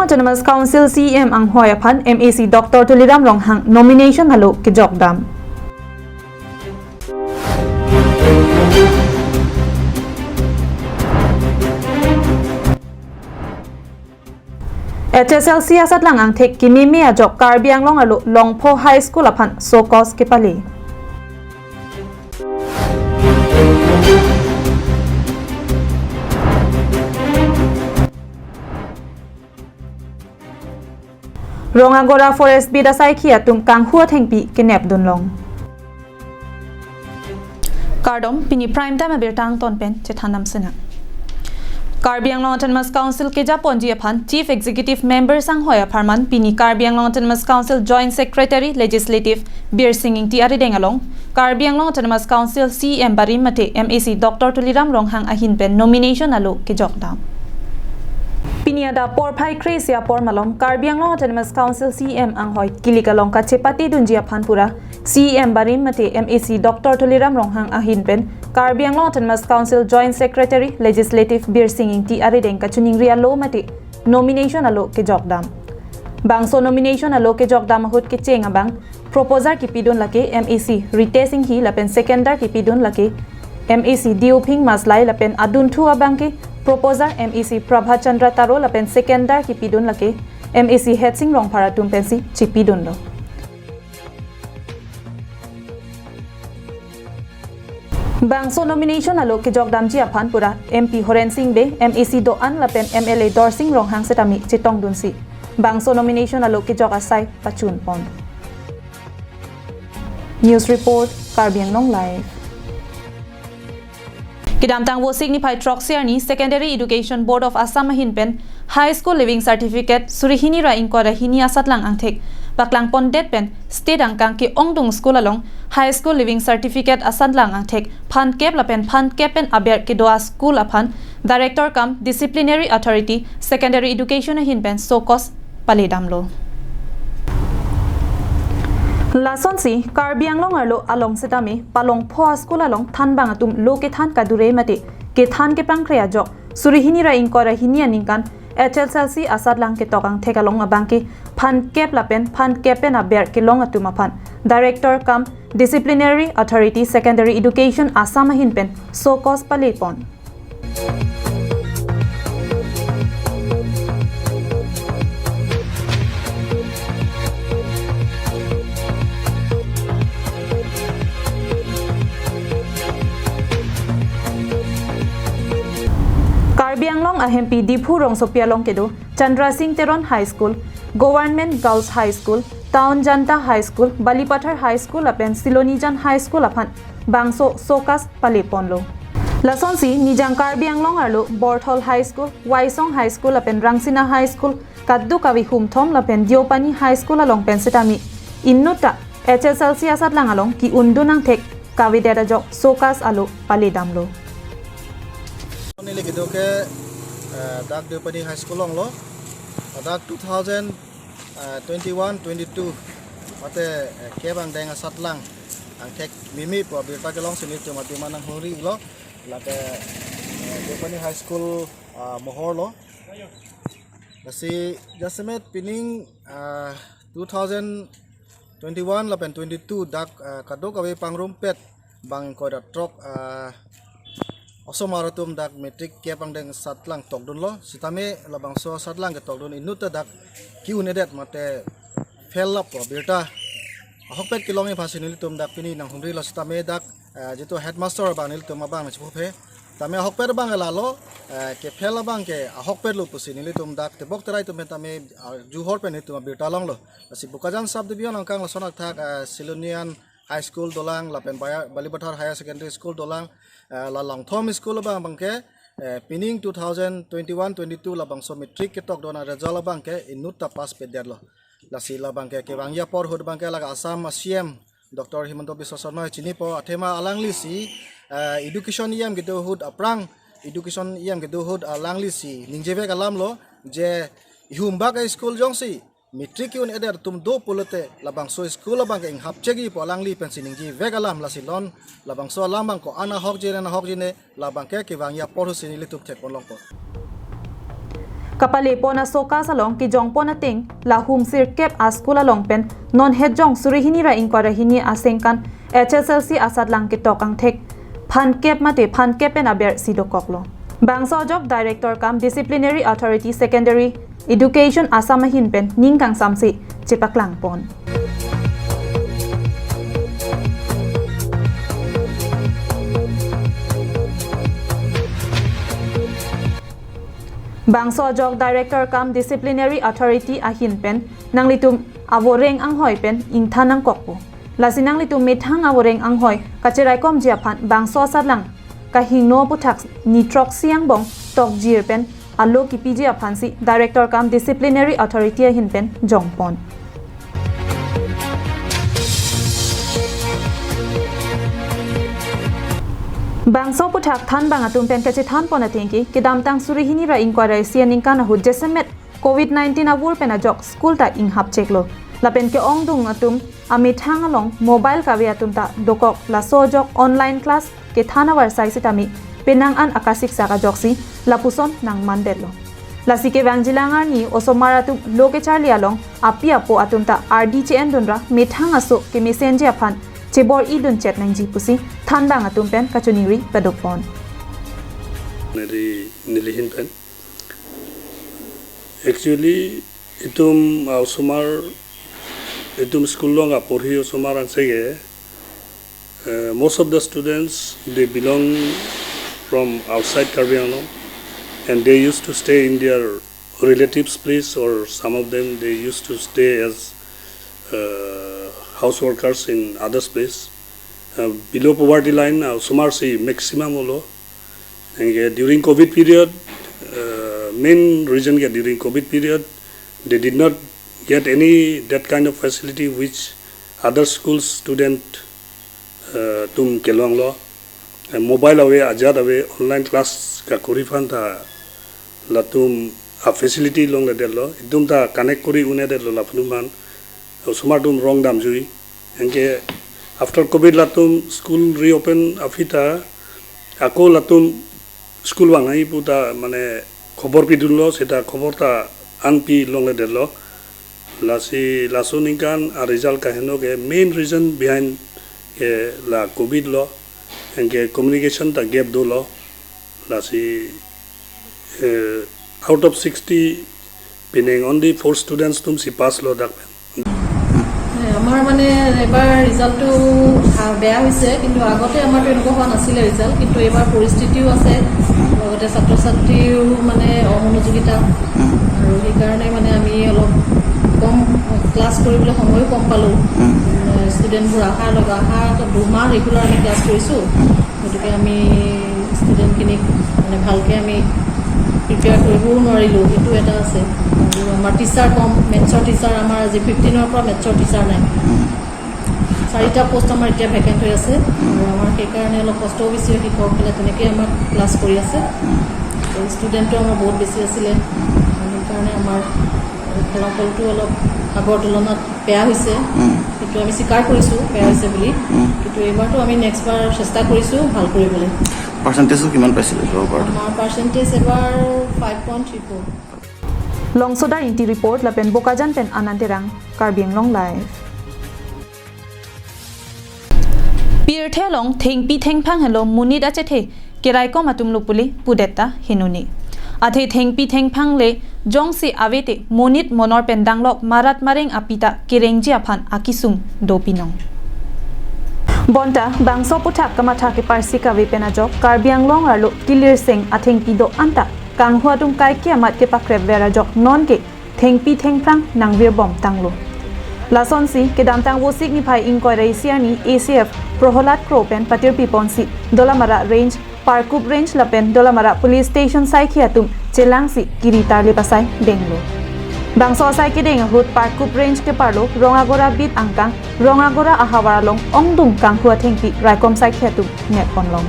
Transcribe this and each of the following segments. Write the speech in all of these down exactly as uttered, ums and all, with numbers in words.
Autonomous Council C E M anghoi aphan M A C Doctor Tuliram Ronghang nomination alo kejokdam. H S L C asatlang angthek kememe ajok Karbi Anglong arlo Longpho High School aphan show cause kepale. Rong Agora Forest Bid asaikhi atum kanghu athengpi kenep dunlong. Kardom, pini Prime Time abirta angton pen chethandam sinang. Karbi Anglong Autonomous Council kejaponji aphan Chief Executive Member anghoi apharman pini Karbi Anglong Autonomous Council Joint Secretary Legislative Birsing Ingti arideng along Karbi Anglong Autonomous Council C E M barim mate M A C Doctor Tuliram Ronghang ahin pen nomination alo kejokdam. Pini adap porphai kre-isi apor malom Karbi Anglong Autonomous Council C E M anghoi kilik along kachepate dunji aphan pura C E M barim mate M A C Doctor Tuliram Ronghang ahin pen Karbi Anglong Autonomous Council Joint Secretary Legislative Birsing Ingti arideng kachiningri alo mate nomination alo kejokdam. Bangso nomination alo kejokdam ahut kecheng abang proposer kepidun lake M A C Ritesh Enghi lapen seconder kepidun lake M A C Deophing Maslai lapen adunthu abangke proposer M A C Prabhat Chandra Taro lapen seconder kepidun lake M A C Hetsing Rongphar atum pensi chepidunlo. Bangso nomination alo kejokdamji aphan pura M P Horen Sing Bey, M A C do-an lapen M L A Dorsing Ronghang setame chetongdunsi bangso nomination alo kejok asai pachunpon. News report, Karbi Anglong Live. Kedamtang Vosik niphai throksi arni Secondary Education Board of Assam ahin pen High School Leaving Certificate suri hini ra ingkoi ra hini asatlang angthek paklangpondet pen state angkang ke-ongdung school along High School Leaving Certificate asatlang angthek phan kep lapen phan kep pen aber kedo a-school aphan Director cum Disciplinary Authority Secondary Education ahin pen show cause paledamlo. Lasonsi Karbi Anglong arlo along setame pa Longpho a-school along thanbang atum lo kethan kadure mate kethan kepangkre ajok suri hini ra ingkoi ra hini aningkan H S L C asatlang ketok angthek along abangke phan kep lapen phan kep pen aber kelong atum aphan Director cum Disciplinary Authority Secondary Education Assam ahin pen show cause palepon. Karbi Anglong ahempi Diphu rongsopi along kedo Chandra Singh Teron High School, Government Girls High School, Town Janta High School, Balipathar High School lapen Silonijan High School aphan bangso show cause paleponlo. Lasonsi Nijang Karbi Anglong arlo Borthol High School, Waisong High School lapen Rangsina High School, kadokave humthom lapen Deopani High School along pen setame inutta H S L C asatlang along ke-undun angthek kavedet ajok show cause alo paledamlo. Neli kedo ke, eh, dak Deopani High School along lo. Dak two thousand, eh, twenty-one twenty-two mate, eh, kep angdeng asatlang angthek meme pu abirta kelongsi nelitum adim nanghumrilo. Lake, eh, Deopani High School, ah, mohor lo. Lasi jasemet pining, ah, two thousand twenty-one lapen twenty-two dak, ah, kadokave pangrumpet bang ingkoi ra throk, ah, osomar atum dak matric kep angdeng asatlang tokdunlo. Setame labangso asatlang ketokdun inutta dak ke-un-edet mate fail lap pu abirta ahokpet kelongji aphansi nelitum dak pini nanghumrilo. Setame dak, eh, jitu headmaster abang nelitum abang nangchipuphe. Tame ahokpet abang ke lalo, eh, ke-fail abang ke ahokpet lo pusi nelitum dak tebok terai atum pen tame, ah, juhor pen nelitum abirta longlo. Lasi Bokajan Sub Division angkang lason athak, eh, Silonijan High School dolang lapen Baya-, Balipathar Higher Secondary School dolang, eh, la Langthom School abang abangke, eh, pining two thousand twenty-one twenty-two labangso matric ketokdun a-result abangke inutta pass pedetlo. Lasi labangke kevangji apor ahut abangke lake Assam a-C M Doctor Himanta Biswa Sarma chinipo, athema alanglisi, eh, education E M kedo ahut aphrang, education E M kedo ahut alanglisi ningjevek alam lo, je ihumbak a-school jongsi matric ke-un-edet atum do pulote labangso school abangke inghapchekji pu alangli pensi ningjevek alam, lasi non labangso alam abang ko-an ahokjine ahokjine labangke kevangji apor ahutsi nelitum thekpon longpo. Kapalepon a-SOCAS along kejongpon ateng, la hum sirkep a-school along pen non hetjong suri hini ra ingkoi ra hini asengkan H S L C asatlang ketok angthek phankep mate phankep pen aber si dokoklo. Bangso ajok Director cum Disciplinary Authority Secondary Education Assam ahin pen ning kangsamse chepaklangpon. Bangso ajok Director cum Disciplinary Authority ahin pen nanglitum avoreng anghoi pen ingthan nangkokpo. Lasi nanglitum methang avoreng anghoi kacheraikomji aphan bangso asatlang kahingno aputhak ni throksi angbong tokjir pen alo kipiji aphansi Director cum Disciplinary Authority ahin pen jongpon. Bangso aputhak thanbang atum pen kachethanpon ateng ke, kedamtang suri hini ra ingkoi ra isi aningkan ahut jasemet covid nineteen avur pen ajok school ta inghap cheklo. Lapen ke-ongdung atum amethang along mobile kave atum ta dokok, laso ajok online class kethan avarsai sitame penang an akasiksak ajoksi lapuson nangmandetlo. Lasi kevangjilang arni osomar atum lo kecharli along api apo atum ta ardi che-endun ra methang aso kemesenji aphan chebor-idun chet nangji pusi thanbang atum pen kachiningri padopon. Neri nelihin pen. Actually, itum, uh, osomar, itum school along aporhi osomar ansi ke, uh, most of the students, they belong from outside Karbi Anglong, and they used to stay in their relatives' place, or some of them, they used to stay as, uh, house workers in others' place. Uh, below poverty line, uh, osomar si maximum olo. Anke during covid period, uh, main reason ke during covid period, they did not get any that kind of facility which other school student, uh, atum kelonglo. Uh, mobile ave, ajat ave, online class kakori aphan ta latum a-facility longledetlo, itum ta connect kori un-edetlo lapu anuman. Osomar atum rong damjui. Anke after covid latum school reopen aphi ta ako latum school vang nangji pu ta mane khobor pidunlo, seta khobor ta anpi longledetlo. Lasi laso aningkan a-result kaheno ke main reason behind ke la covid lo. Anke communication ta gap dolo. Lasi, eh, out of sixty, pining only four students atum si pass lo dak pen. আমাৰ মানে এবাৰ ৰিজাল্টটো ভা-, বেয়া হৈছে, কিন্তু আগতে আমাৰতো এনেকুৱা হোৱা নাছিলে ৰিজাল্ট, কিন্তু এইবাৰ পৰিস্থিতিও আছে, লগতে ছাত্ৰ ছাত্ৰীও মানে অমনোযোগিতা, আৰু সেইকাৰণে মানে আমি অলপ কম ক্লাছ কৰিবলৈ সময়ো কম পালোঁ। ষ্টুডেণ্টবোৰ অহাৰ লগে অহা দুমাহ ৰেগুলাৰ আমি ক্লাছ কৰিছোঁ। গতিকে আমি ষ্টুডেণ্টখিনিক মানে ভালকৈ আমি প্ৰিপেয়াৰ কৰিবও নোৱাৰিলোঁ, সেইটো এটা আছে। আৰু আমাৰ টিচাৰ কম, মেথছৰ টিচাৰ আমাৰ আজি ফিফটিনৰ পৰা মেথছৰ টিচাৰ নাই। চাৰিটা পোষ্ট আমাৰ এতিয়া ভেকেণ্ট হৈ আছে। আৰু আমাৰ সেইকাৰণে অলপ কষ্টও বেছি হয়, শিক্ষকসকলে তেনেকৈ আমাক ক্লাছ কৰি আছে। ষ্টুডেণ্টো আমাৰ বহুত বেছি আছিলে, সেইকাৰণে আমাৰ ফলাফলটো অলপ আগৰ তুলনাত বেয়া হৈছে। সেইটো আমি স্বীকাৰ কৰিছোঁ, বেয়া হৈছে বুলি। কিন্তু এইবাৰতো আমি নেক্সট বাৰ চেষ্টা কৰিছোঁ ভাল কৰিবলৈ। পাৰ্চেণ্টেজো কিমান পাইছিলে যোৱাবাৰ? আমাৰ পাৰ্চেণ্টেজ এবাৰ five point three four. Longsodar Ingti report lapen Bokajan pen Anand Terang, Karbi Anglong Live. Pirthe along thengpi thengphang helo monit achethe keraikom atum lo pule pudet ta henone. Athe thengpi thengphang le jongsi avete monit monor pen danglok marat mareng api ta kerengji aphan akisung dopinong. Bonta bangso aputhak kamatha keparsi kave pen ajok Karbi Anglong arlo kilirseng athengpi do-an ta kanghu atum kaike amat kepakrepver ajok nonke thengpi thengphang nangvirbom tanglo. Lasonsi kedamtang Vosik niphai ingkoi ra isi arni A C F Prohlad Kro pen patirpiponsi Dolamara Range, Parkup Range lapen Dolamara Police Station saikhi atum chelangsi kiri tarlip asai denglo. Bangso asai kedeng ahut Parkup Range keparlo Rongagora beat angkang Rongagora ahavar along ongdung kanghu athengpi raikom saikhi atum nepponlong.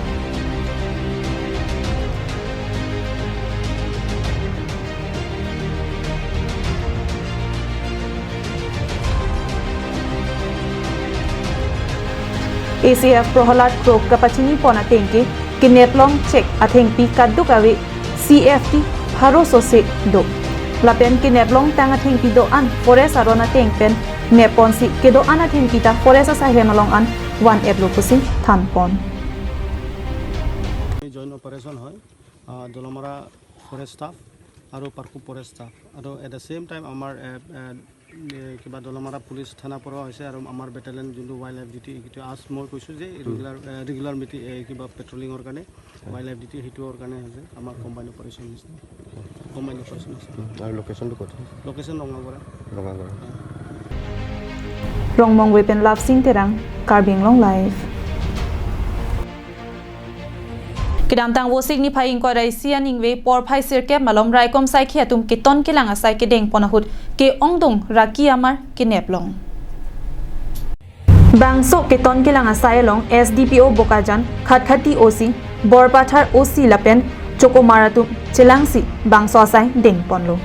A C F Prohlad Kro kapachinipon ateng ke keneplong chek athengpi kaduk ave C F T pharo sose do. Lapen keneplong tang athengpi do-an forest aron ateng pen nepponsi kedo-an athengpi ta forest asahem along an van-etlo pusi thanpon. এই joint operation হয়, আহ, দলমাৰা forest staff আৰু পাৰ্কু forest staff আৰু at the same time আমাৰ, এ, এ, এ, কিবা দলমাৰা পুলিচ থানা পৰা হৈছে আৰু আমাৰ বেটেলিয়ন যোনটো ৱাইল্ড লাইফ ডিউটি, এইটো আজ মই কৈছোঁ যে হুম। ৰেগুলাৰ, এ, ৰেগুলাৰ মিটিং, এ, কিবা পেট্ৰলিঙৰ কাৰণে, হয়। ৱাইল্ড লাইফ ডিউটি সেইটোৰ কাৰণে হৈছে, আমাৰ কম্বাইণ্ড অপাৰেশ্যন নিচিনা। কম্বাইণ্ড অপাৰেশ্যন আছে। হুম, আৰু লোকেশ্যনটো ক'ত? লোকেশ্যন ৰঙাগড়া। ৰঙাগড়া। হয়। Rongmongve pen Lapsing Terang, Karbi Anglong Live. Kedamtang Vosik niphai ingkoi ra isi aningve porphai sirkep malom raikom saikhi atum keton kelang asai kedengpon ahut ke-ongdung raki amar keneplong. Bangso keton kelang asai along S D P O Bokajan, Khatkhati O C, Borpathar O C lapen Chokomar atum chelangsi bangso asai dengponlo.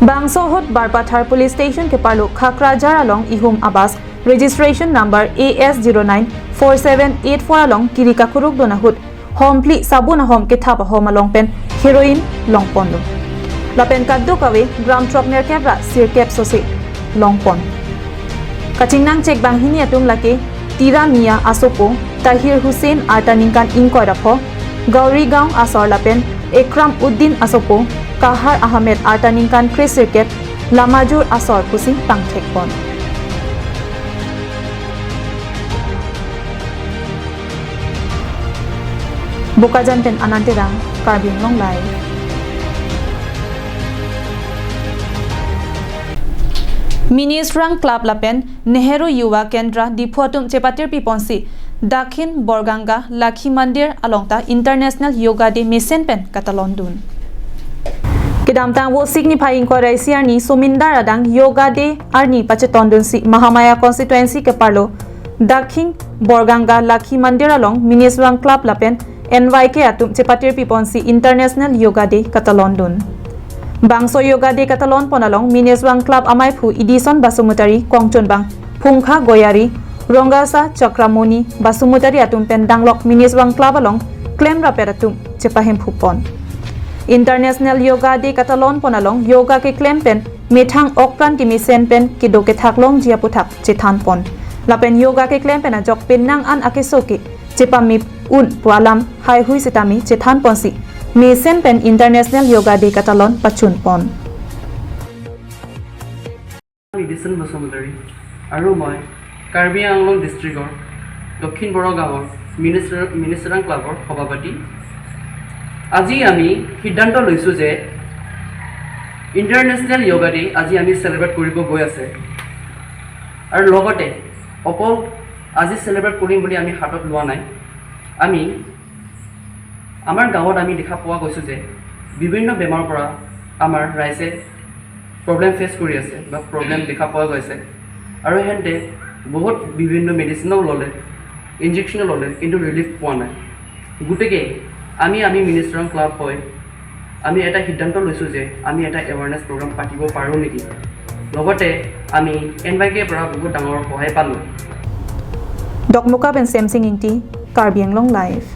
Bangso ahut Borpathar Police Station keparlo Khakrajar along ihum abas registration number A S zero nine four seven eight four along kiri kakuruk dun ahut hom phli sabun ahom kethap ahom along pen heroin longponlo. Lapen kadokave gram throk nerkep ra sirkep sose longpon. Kachingnang chek banghini atum lake Tira Mia asopo Tahir Hussain arta ningkan ingkoi ra pho, Gauri Gaon asor lapen Ekram Uddin asopo Kahar Ahmed arta ningkan kre sirkep Lamajur asor pusi pangthekpon. Bokajan pen Anand Terang, Karbi Anglong Live. Minisrang Club lapen Nehru Yuva Kendra Diphu atum chepatir piponsi Dakhin Borganga Lakhi Mandir along ta International Yoga Day mesen pen katalon dun. Kedamtang Vosik niphai ingkoi ra isi arni somindar adang Yoga Day arni pacheton dunsi Mahamaya Constituency keparlo Dakhin Borganga Lakhi Mandir along Minisrang Club lapen N Y K atum chepatir piponsi International Yoga Day katalon dun. Bangso Yoga Day katalon pon along Minisrang Club amaiphu Edison Basumatary, kongchunbang Phungkha Goyari, Rongasa Chakramoni Basumatary atum pen danglok Minisrang Club along klem rapet atum chepahemphupon. International Yoga Day katalon pon along yoga keklem pen methang okpran kemesen pen kedo kethak longji aputhak chethanpon. Lapen yoga keklem pen ajok penang an akeso ke chepamip un pu alam haihui sitame chethanponsi mesen pen International Yoga Day katalon pachunpon. Edison Basumatary আৰু মই কাৰ্বি আংলং ডিষ্ট্ৰিক্টৰ দক্ষিণ বৰগাঁৱৰ মিনিষ্টাৰ, মিনিষ্টাৰাং ক্লাবৰ সভাপতি। আজি আমি সিদ্ধান্ত লৈছোঁ যে ইণ্টাৰনেশ্যনেল য়োগা ডে আজি আমি চেলিব্ৰেট কৰিব গৈ আছে। আৰু লগতে অকল আজি চেলিব্ৰেট কৰিম বুলি আমি হাতত লোৱা নাই। আমি আমাৰ গাঁৱত আমি দেখা পোৱা গৈছোঁ যে বিভিন্ন বেমাৰৰ পৰা আমাৰ ৰাইজে প্ৰব্লেম ফেচ কৰি আছে বা প্ৰব্লেম দেখা পোৱা গৈছে। আৰু সিহঁতে বহুত বিভিন্ন মেডিচিনো ল'লে, ইনজেকশ্যনো ল'লে, কিন্তু ৰিলিফ পোৱা নাই। গতিকে আমি, আমি মিনিষ্টাৰাং ক্লাব হৈ আমি এটা সিদ্ধান্ত লৈছোঁ যে আমি এটা এৱাৰনেছ প্ৰগ্ৰাম পাতিব পাৰোঁ নেকি। লগতে আমি এন ৱাই কেৰ পৰা বহুত ডাঙৰ সহায় পালোঁ। Dokmoka pen Semsing Ingti, Karbi Anglong Live.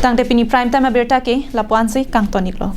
Tangte pini prime time abirta ke lapu-ansi kangton-iklo.